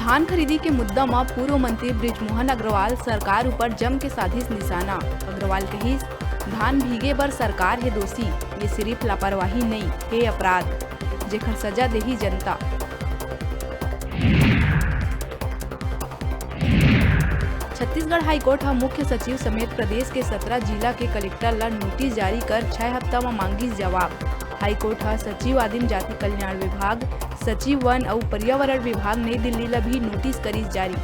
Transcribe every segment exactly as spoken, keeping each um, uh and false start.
धान खरीदी के मुद्दा म पूर्व मंत्री बृजमोहन अग्रवाल सरकार ऊपर जम के साधिस निशाना। अग्रवाल कहिस, धान भीगे बर सरकार हे दोषी, ये सिरिफ लापरवाही नइ, हे अपराध, जेखर सजा देही जनता। छत्तीसगढ़ हाईकोर्ट ह मुख्य सचिव समेत प्रदेश के सतरा जिला के कलेक्टर ल नोटिस जारी कर छै हफ्ता म मांगिस जवाब। हाईकोर्ट ह सचिव आदिम जाति कल्याण विभाग, सचिव वन अउ पर्यावरण विभाग नई दिल्ली ल भी नोटिस करिस जारी।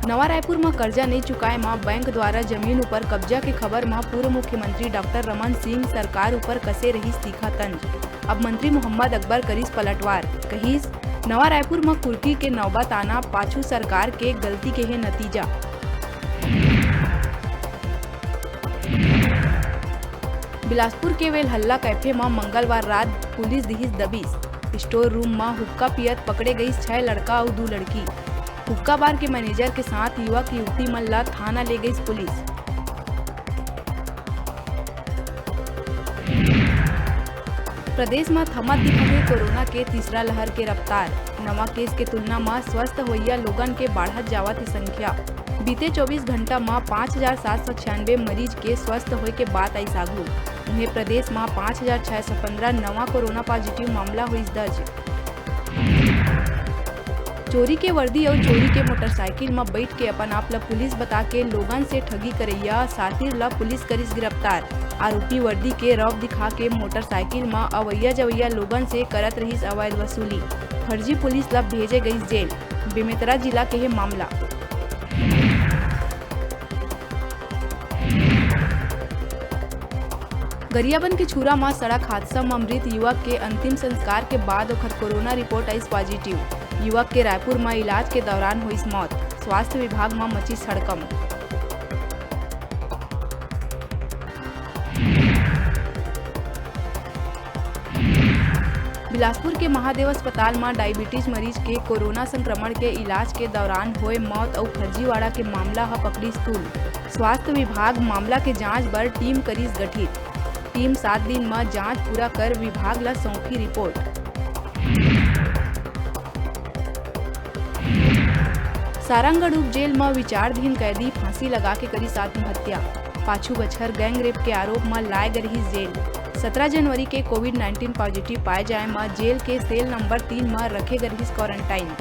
नवा रायपुर म करजा नइ चुकाए म बैंक द्वारा जमीन उपर कब्जा के खबर म पूर्व मुख्यमंत्री डॉक्टर रमन सिंह सरकार उपर कसे रहिस तीखा तंज। अब मंत्री मोहम्मद अकबर करिस पलटवार, कहिस, नवा रायपुर म कुर्की के नौबत आना पाछू सरकार के गलती के हे नतीजा। बिलासपुर के वेलहल्ला कैफे म मंगलवार रात पुलिस दिहिस दबिश। स्टोर रूम म हुक्का पियत पकड़े गइस छै लड़का अउ दू लड़की। हुक्का बार के मैनेजर के साथ युवक युवती मन ल थाना ले गइस पुलिस। प्रदेश म थमत दिखत हे कोरोना के तीसरा लहर के रफ्तार। नवा केस के तुलना म स्वस्थ होइया लोगन के बाढ़त जावत हे संख्या। बीते चौबीस घंटा म पाँच हजार सात सौ छियानवे मरीज के स्वस्थ होय के बात आइस आघू। उहें, प्रदेश म पाँच हजार छै सौ पंद्रह नवा कोरोना पॉजिटिव मामला होइस दर्ज। चोरी के वर्दी अउ चोरी के मोटरसाइकिल म बइठ के अपन आप ल पुलिस बता के लोगन से ठगी करइया सातिर ल पुलिस करिस गिरफ्तार। आरोपी वर्दी के रौब दिखा के मोटरसाइकिल म अवइया जवइया लोगन से करत रहिस अवैध वसूली। फर्जी पुलिस ल भेजे गइस जेल। बेमेतरा जिला के हे मामला। गरियाबंद के छुरा म सड़क हादसा म मृत युवक के अंतिम संस्कार के बाद ओखर कोरोना रिपोर्ट आइस पॉजिटिव। युवक के रायपुर म इलाज के दौरान होइस मौत। स्वास्थ्य विभाग म मचिस हड़कंप। बिलासपुर के महादेव अस्पताल म डायबिटीज मरीज के कोरोना संक्रमण के इलाज के दौरान होए मौत अउ फर्जीवाड़ा के मामला ह पकड़िस तूल। स्वास्थ्य विभाग मामला के जांच बर टीम करिस गठित। टीम सात दिन म जांच पूरा कर विभाग ल सौंपही रिपोर्ट। सारंगढ़ उप जेल म विचाराधीन कैदी फांसी लगा के करिस आत्महत्या। पाछू बछर गैंग रेप के आरोप म लाए गे रिहिस जेल। सतरा जनवरी के कोविड नाइंटीन पॉजिटिव पाए जाए म जेल के सेल नंबर तीन म रखे गे रिहिस क्वारंटाइन।